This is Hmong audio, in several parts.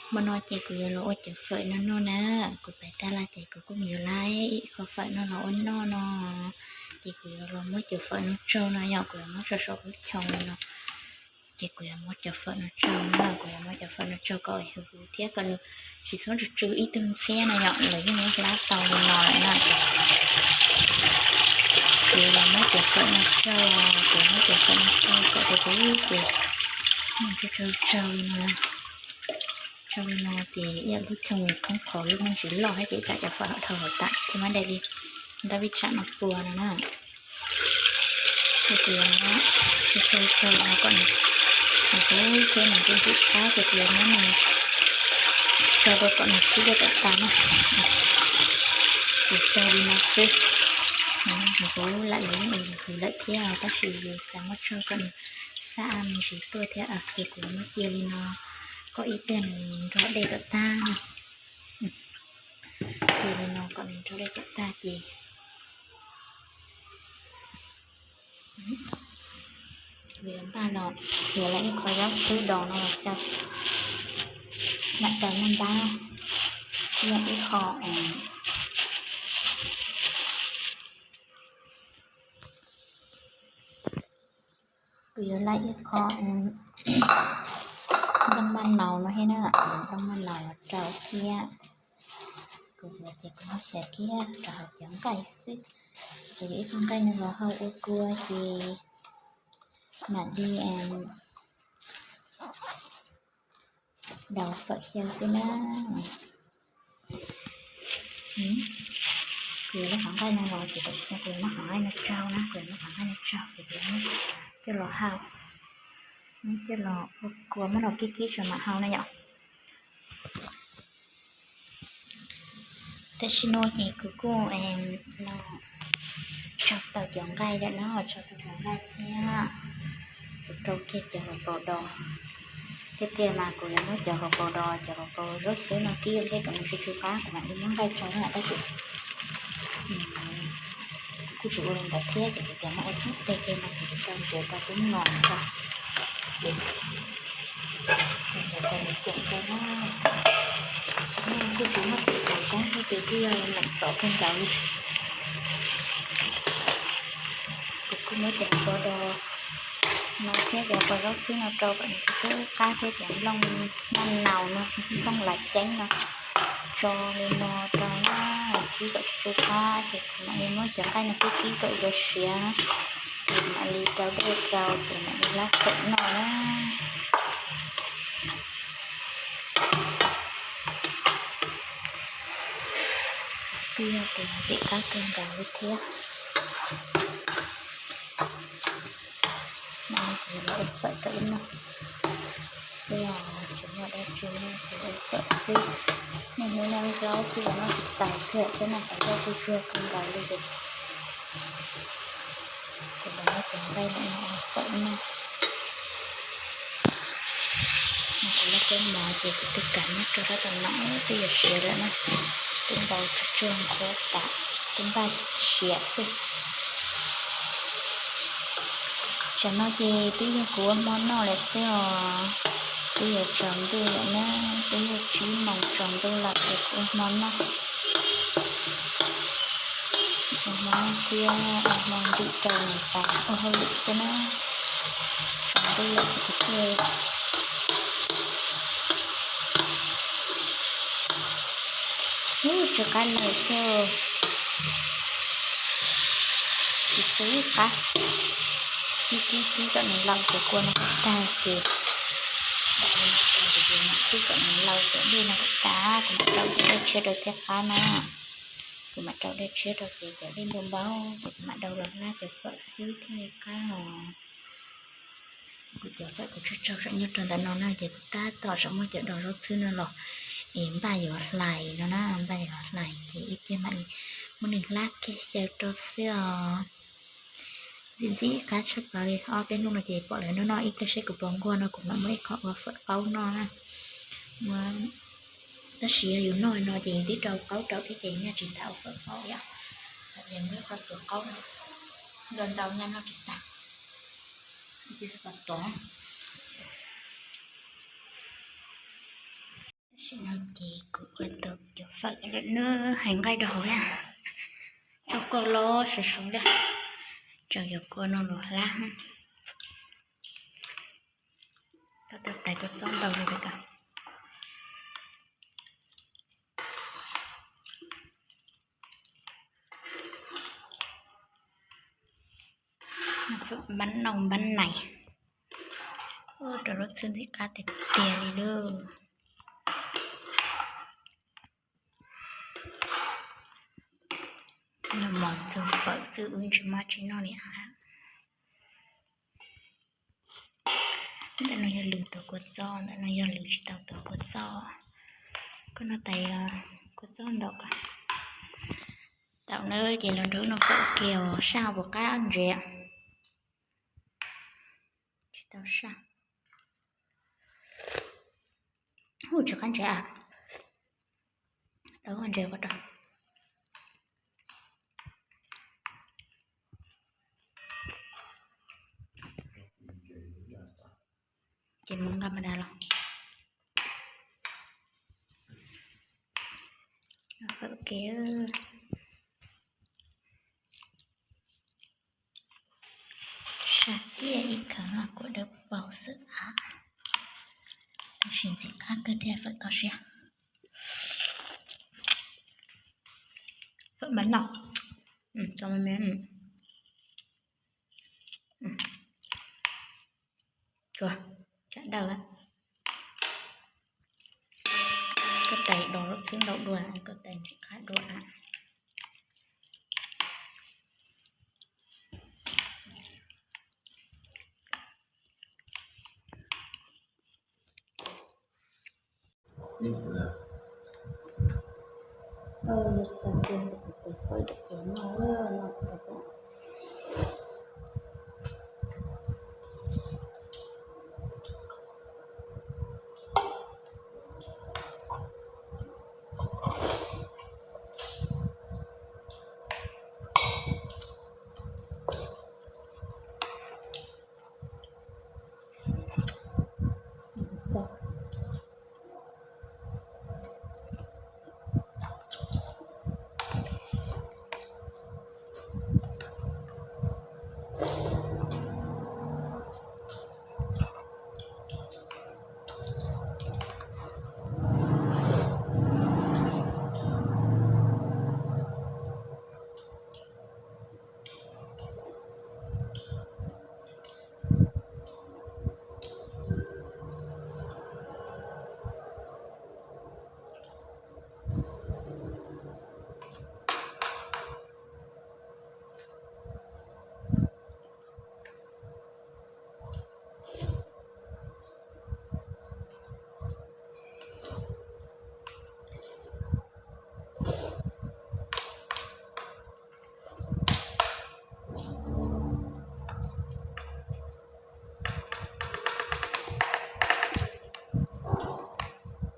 Hmo no ces kuv yuav los ua cov fawm no noj na. Kuv pais taj laj ces kuv kuj yuav laib ib qho fawm no los ua noj no. Ces kuv yuav los muab cov fawm no tsau no yom, kuv yuav muab tsau saum lub choo no. Ces kuv yuav muab cov fawm no tsau na, kuv yuav muab cov fawm no tsau kom huv huv thiab kom nws tsis txhob tsw tsw ib tug ntxhiab no yom, lawv yeej muab hlab tau li no lawm na. Ces los muab cov fawm no tsau, ces muab cov fawm no tsau kom huv huv ces tsau tsau tsau li no. Tsau li no ces ib lub choo khoob qhov lub me ntsis loj thiab ces tsam cov fawm dhau hauv tas thiab mas dai li ntab vij tsam no pua no na. Ces kuv yuav muab tsau tsau no kom nws huv thiab nws ntxim qab ces kuv yuav muab nws tsau rau kom nws kub dua kom tas na. Ces tsau li no xwb. Nws huv lawm los yeej huv lawm thiab tab sis xav muab tsau kom nws xab me ntsis tuaj thiab ces kuv yuav muab cia li no kom ib pliag nws nrog dej kom tag na. Cia li no kom nws nrog dej kom tag ces kuv yuav npaj los, yuav los ib qho zaub xwb dos no los rau, mam rau naj npab, yog ib qho kuv yuav laij ib qho nplooj maj naus no thiab na, nplooj maj naus los rau thiab. Kuv yuav ces kuv muab xav kiag rau hauv cov nqaij xwb. Kuv yuav ib qho nqaij no los hau ua kua ces mam li daus fawm xyaw xwb na. Kuv yuav lub qhov nqaij no los ces tam sim no kuv yuav muab qhov nqaij no tsau na, kuv yuav muab qhov nqaij no tsau ces kuv yuav muab coj los hau, muab coj los ua kua muab los kib kib tso mam hau na yom. Tam sim no ces kuv kuj los tsau tau cov nqaij lawm na, tsau tau cov nqaij thiab kuv rau kiag cov hauv paus dos. Tiag tiag mas kuv yuav muab cov hauv paus dos, cov hauv paus zaub txhwb no kib ua ntej kom nws tsw tsw qab kuv mam li muab nqaij rau na, tab sis kuv kuj tsis ua li ntawd thiab ces kuv tias muab ua tib teg kiag no ces kuv rau ntsia rau tub no na. Ces ntsia rau nws ceem rau na. Kuj tsis muaj tus koob thiab ces kuj yog meem txom kawg nkaus li. Kuv kuj muab cov hauv paus dos no thiab cov hauv paus zaub txhwb no rau kom nws tsw tsw qab thiab cov nplooj maj naus no, nplooj lav ceeb no tso li no rau na, kib kom tsw tsw qab ces kuv mam li muab cov nqaij no kib kib kom yuav siav, ces mam li rau dej rau ces mam li hlab fawm noj na. Kuj yog kuv ntxim qab kawg nkaus li thiab. Mas kuv los ua fawm rau wb noj xwb os, tsis muaj dab tsi, kuv ua fawm xwb. Niaj hnub noj zaub xwb los noj tsis tas thiab, thiab noj qhov zaub kuj tsuag kawg nkaus li ces kuv los muab cov nqaij no ua fawm noj. Kuv muab cov mov ces kuv twb kam noj rau sab tom no twb yuav siav lawm na. Twb npau tsuag ntsuag tas, twb npaj siav xwb. Tsam no ces twb yog kuv ua hmo noj lawm xwb os. Twb yuav tsaus ntuj lawm na, twb yog tsib moos tsaus ntuj lawm ces kuv ua hmo noj. Ua hmo noj thiab ua hmo ntim rau niam tais ua hauj lwm xwb na. Tsaus ntuj lawm ces kuv thiaj Ub, tsw qab lawm xwb. Tsis tsw ib qab. Kib kib kib kom nws laus ces kua no kom tag ces, kib kom nws laus ces dej no kom tag, kuv mam rau dej tshiab rau thiab qab na. Kuv mam rau dej tshiab rau ces cov dej npau npau ces kuv mam rau los hlab cov fawm xwb thiaj li qab os. Kuv cov fawm kuv tsuag tsaug tseem nyob rau ntawm no na ces kuv tab tom tseem muab cov dos zaub txhwb no los es npaj yuav hlais no na, npaj yuav hlais ces ib pliag mam li muab nws hlab kiag xyaw rau xwb os. Ntxim ntxim qab tshaj plaws li, ob peb hnub no ces pom lawv noj noj ib pliag seb kuv puas nquag no kuv mam muab ib qho ua fawm qaub noj na. Tab sis yog yus noj no ces yus twb rau qaub rau thiab ces nyaj tsis tas ua fawm qaub yom. Muab ib qho tuav qaub, ntau ntau nyaj noj tsis tas. Ib qho tuav. Tam no ces kuv ua tau cov fawm lawm nawb, hais nqaij rau hauv thiab. Tso kua los sov sov thiab, tseem yuav kua no los hlab. Koj tais kua txob ntau li ko. Npab nau npab nais, ua rau lub txwb ntxim qab tiag tiag li lauj. Noj mov txog fawm xwb wb tsis maj tsis noj li a. Ntawm no yog lwm tuav kua txob, ntawm no yog lwm tsis tau tuav kua txob. Koj noj tais kua txob ntau ko. Tau na, ces los nrog wb noj fawm kiag os, saj puas qab ntsev? Tsis tau saj. Ub, tsis qab ntsev a. Dau ntsev ko rau. Ces mus nqa mas dav los. Fawm kiag. Saj kiag ib khawv no kuj dawb paug xwb a. Tab sis ntxim qab kawg thiab, fawm toj siab. Fawm mas noj. Tsuas tsam dawb. Koj tais do lub txwb ntau dua, koj tais ntxim qab dua a.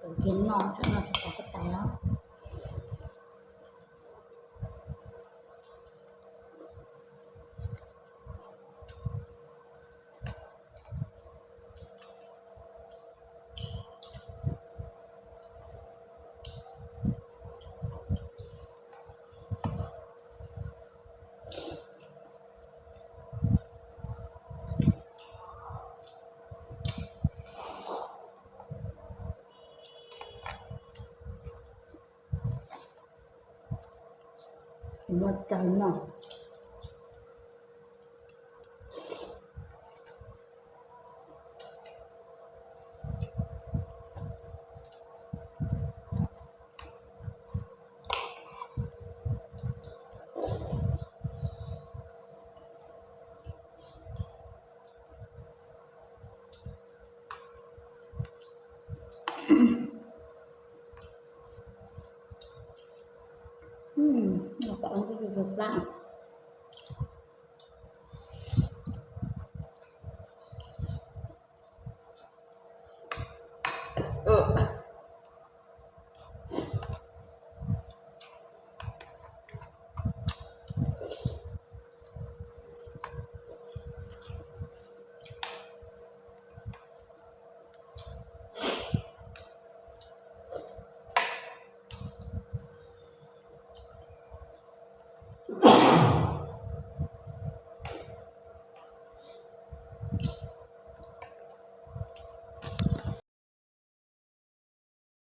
Tus cia no tseem noj tsis tau koj tais os. Muaj cawv no. Noj kom ua ntsuj zus plab.